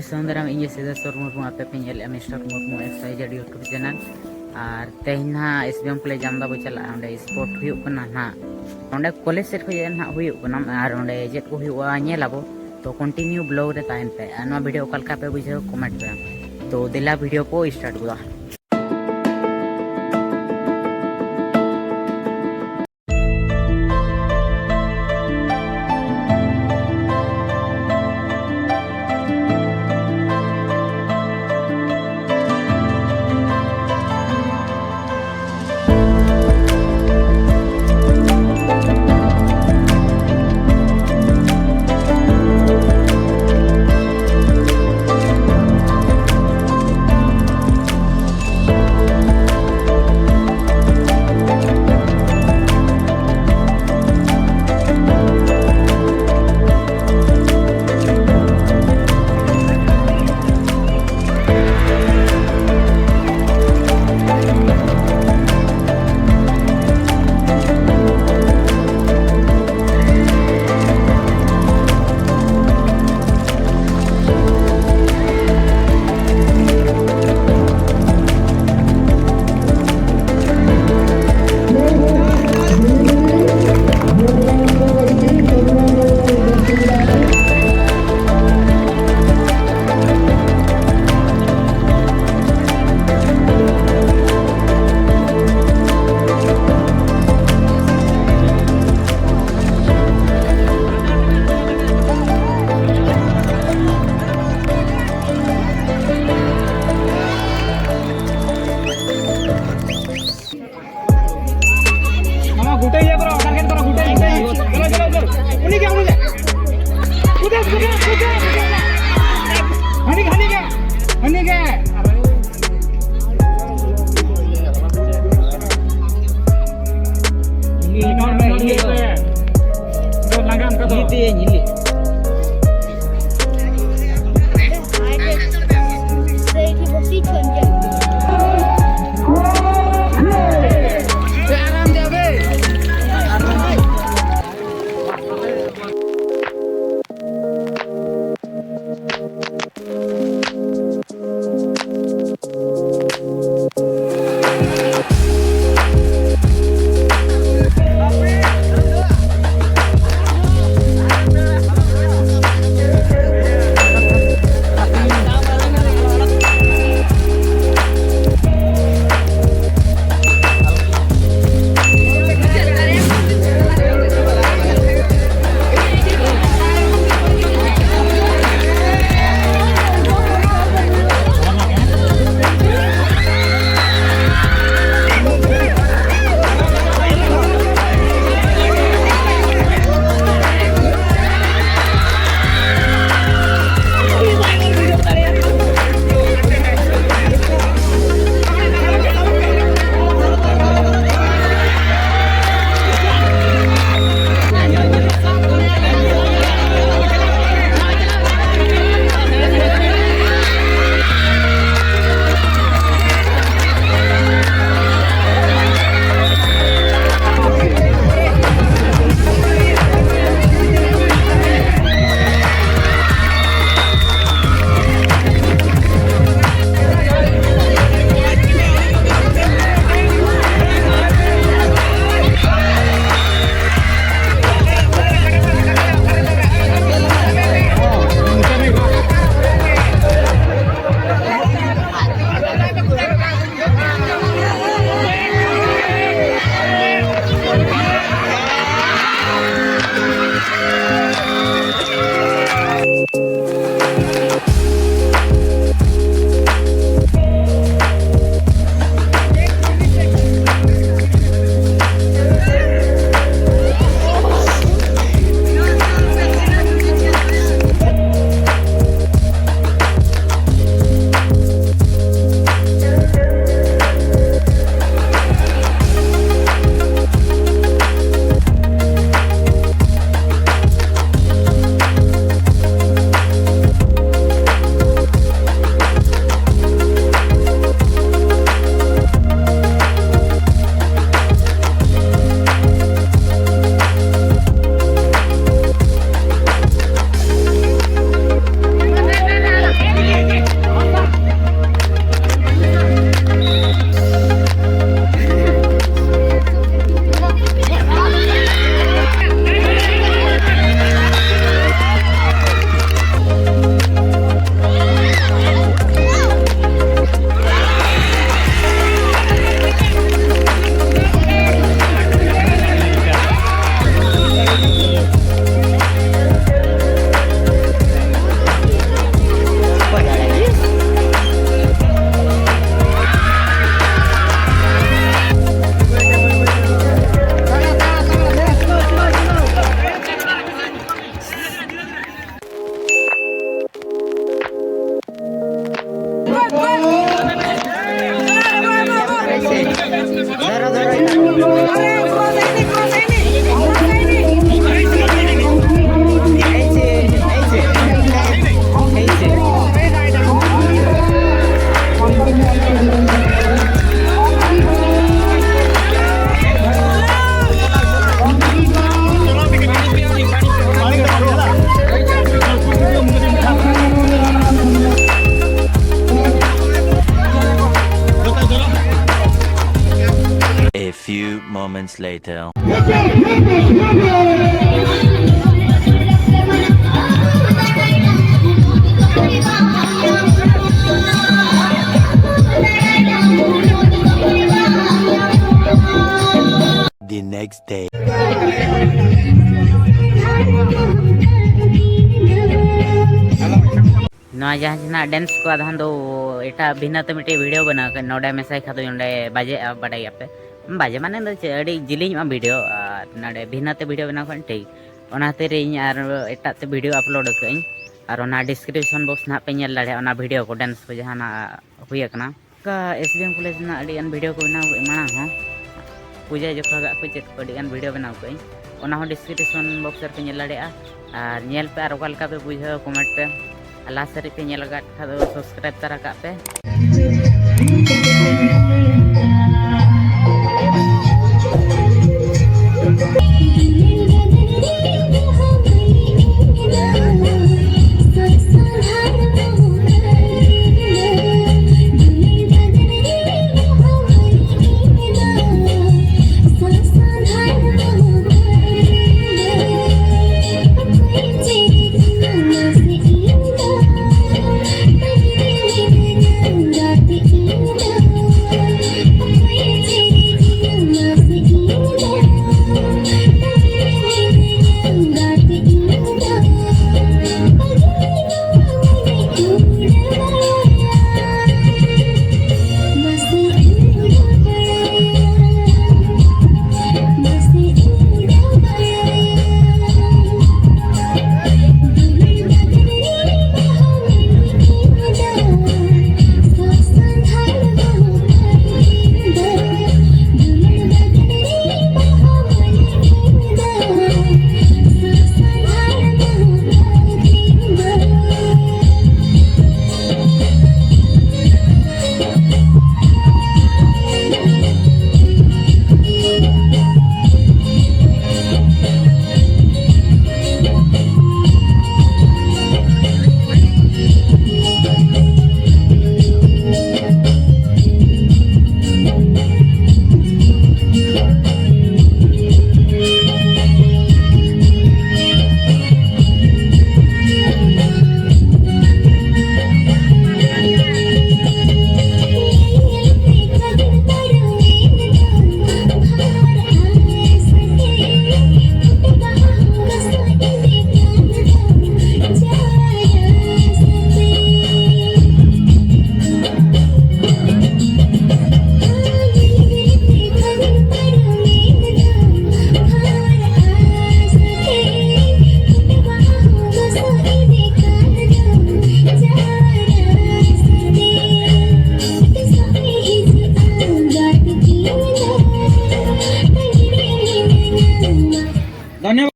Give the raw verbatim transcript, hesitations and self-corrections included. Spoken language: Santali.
ᱥᱟᱹᱜᱩᱱ ᱫᱟᱨᱟᱢ, ᱤᱧ ᱜᱮ ᱥᱤᱫᱷᱮᱥᱣᱚᱨ ᱢᱩᱨᱢᱩ, ᱟᱯᱮ ᱯᱮ ᱧᱮᱞᱮᱫᱼᱟ mister Murmu X Y Z YouTube channel᱾ ᱟᱨ ᱛᱮᱦᱮᱧ ᱱᱟᱦᱟᱜ S B M ᱠᱚᱞᱮᱡᱽ ᱡᱟᱢᱫᱟ ᱵᱚ ᱪᱟᱞᱟᱜᱼᱟ, ᱚᱸᱰᱮ sport ᱦᱩᱭᱩᱜ ᱠᱟᱱᱟ ᱱᱟᱦᱟᱜ᱾ ᱚᱸᱰᱮ ᱠᱚᱞᱮᱡᱽ ᱥᱮᱫ ᱠᱷᱚᱱ ᱱᱟᱦᱟᱜ ᱦᱩᱭᱩᱜ ᱠᱟᱱᱟ, ᱟᱨ ᱚᱸᱰᱮ ᱪᱮᱫ ᱠᱚ ᱦᱩᱭᱩᱜᱼᱟ ᱧᱮᱞ ᱟᱵᱚ᱾ ᱛᱚ continue vlog ᱨᱮ ᱛᱟᱦᱮᱱ ᱯᱮ, ᱟᱨ ᱱᱚᱣᱟ video ᱚᱠᱟ ᱞᱮᱠᱟ ᱯᱮ ᱵᱩᱡᱷᱟᱹᱣ comment ᱯᱮ᱾ ᱛᱚ ᱫᱮᱞᱟ video ᱠᱚ start ᱜᱚᱫᱟ᱾ ᱢᱟᱢᱟ, ᱜᱩᱴᱟᱹᱭ ᱤᱭᱟᱹ ᱠᱚᱨᱚ, target ᱠᱚᱨᱚ, ᱜᱩᱴᱟᱹᱭ, ᱜᱩᱴᱟᱹᱭ᱾ ᱪᱚᱞᱚ, ᱪᱚᱞᱚ, ᱪᱚᱞᱚ᱾ ᱩᱱᱤ ᱜᱮ, ᱩᱱᱤ ᱜᱮ᱾ ᱜᱩᱴᱟᱹᱭ, ᱜᱩᱴᱟᱹᱭ, ᱜᱩᱴᱟᱹᱭ, ᱜᱩᱴᱟᱹᱭ᱾ ᱦᱟᱹᱱᱤ ᱜᱮ, ᱦᱟᱹᱱᱤ ᱜᱮ᱾ ᱦᱟᱹᱱᱤ ᱜᱮ᱾ ᱦᱤᱞᱤ, ᱦᱤᱞᱤ, ᱦᱤᱞᱤ᱾ ᱞᱟᱸᱜᱟ ᱚᱱᱠᱟ ᱫᱚ᱾ ᱦᱤᱞᱤ ᱛᱮ, ᱦᱤᱞᱤ᱾ ধরো, ধরো, এটা। এই যে, এই যে, এই যে, এই যে। A few moments later. The next day. ᱱᱚᱣᱟ ᱡᱟᱦᱟᱸ ᱡᱟᱦᱟᱸ ᱰᱮᱱᱥ ᱠᱚ ᱟᱫᱷᱟᱱ ᱫᱚ ᱮᱴᱟᱜ ᱵᱷᱤᱱᱟᱹ ᱛᱮ ᱢᱤᱫᱴᱮᱡ ᱵᱷᱤᱰᱤᱭᱳ ᱵᱮᱱᱟᱣ ᱠᱟᱜ, ᱱᱚᱰᱮ ᱢᱮᱥᱟᱭ ᱠᱷᱟᱱ ᱫᱚ ᱱᱚᱰᱮ ᱵᱟᱡᱮᱜᱼᱟ, ᱵᱟᱰᱟᱭ ᱜᱮᱭᱟᱯᱮ᱾ ᱵᱟᱡᱮ ᱢᱟᱱᱮ ᱫᱚ ᱪᱮᱫ, ᱟᱹᱰᱤ ᱡᱤᱞᱤᱧᱚᱜᱼᱟ ᱵᱷᱤᱰᱤᱭᱳ, ᱟᱨ ᱱᱚᱰᱮ ᱵᱷᱤᱱᱟᱹ ᱛᱮ ᱵᱷᱤᱰᱤᱭᱳ ᱵᱮᱱᱟᱣ ᱠᱷᱟᱱ ᱴᱷᱤᱠ᱾ ᱚᱱᱟ ᱠᱷᱟᱹᱛᱤᱨ ᱤᱧ ᱟᱨ ᱮᱴᱟᱜ ᱛᱮ ᱵᱷᱤᱰᱤᱭᱳ ᱟᱯᱞᱳᱰ ᱟᱠᱟᱫᱟᱹᱧ, ᱟᱨ ᱚᱱᱟ ᱰᱤᱥᱠᱨᱤᱯᱥᱚᱱ ᱵᱚᱠᱥ ᱱᱟᱦᱟᱜ ᱯᱮ ᱧᱮᱞ ᱫᱟᱲᱮᱭᱟᱜᱼᱟ ᱚᱱᱟ ᱵᱷᱤᱰᱤᱭᱳ ᱠᱚ, ᱰᱮᱱᱥ ᱠᱚ ᱡᱟᱦᱟᱱᱟᱜ ᱦᱩᱭ ᱟᱠᱟᱱᱟ᱾ ᱚᱱᱠᱟ ᱮᱥ ᱵᱤ ᱮᱢ ᱠᱚᱞᱮᱡᱽ ᱨᱮᱱᱟᱜ ᱟᱹᱰᱤᱜᱟᱱ ᱵᱷᱤᱰᱤᱭᱳ ᱠᱚ ᱵᱮᱱᱟᱣ ᱠᱟᱜ ᱢᱟᱲᱟᱝ ᱦᱚᱸ, ᱯᱩᱡᱟᱹ ᱡᱚᱠᱷᱟ ᱜᱟᱜ ᱠᱚ ᱪᱮᱫ ᱠᱚ ᱟᱹᱰᱤᱜᱟᱱ ᱵᱷᱤᱰᱤᱭᱳ ᱵᱮᱱᱟᱣ ᱠᱟᱜ ᱟᱹᱧ, ᱚᱱᱟ ᱦᱚᱸ ᱰᱤᱥᱠᱨᱤᱯᱥᱚᱱ ᱵᱚᱠᱥ ᱨᱮᱯᱮ ᱧᱮᱞ ᱫᱟᱲᱮᱭᱟᱜᱼᱟ᱾ ᱟᱨ ᱧᱮᱞ ᱯᱮ ᱟᱨ ᱚᱠᱟ ᱞᱮᱠᱟ ᱯᱮ ᱵᱩᱡᱷᱟᱹᱣᱟ ᱠᱚᱢᱮᱱᱴ ᱯᱮ, ᱟᱨ ᱞᱟᱥᱴ ᱫᱷᱟᱹᱨᱤᱡ ᱯᱮ ᱧᱮᱞ ᱟᱠᱟᱫ ᱠᱷᱟᱱ ᱫᱚ ᱥᱟᱵᱥᱠᱨᱟᱭᱤᱵᱽ ᱛᱟᱨᱟ ᱠᱟᱜ ᱯᱮ᱾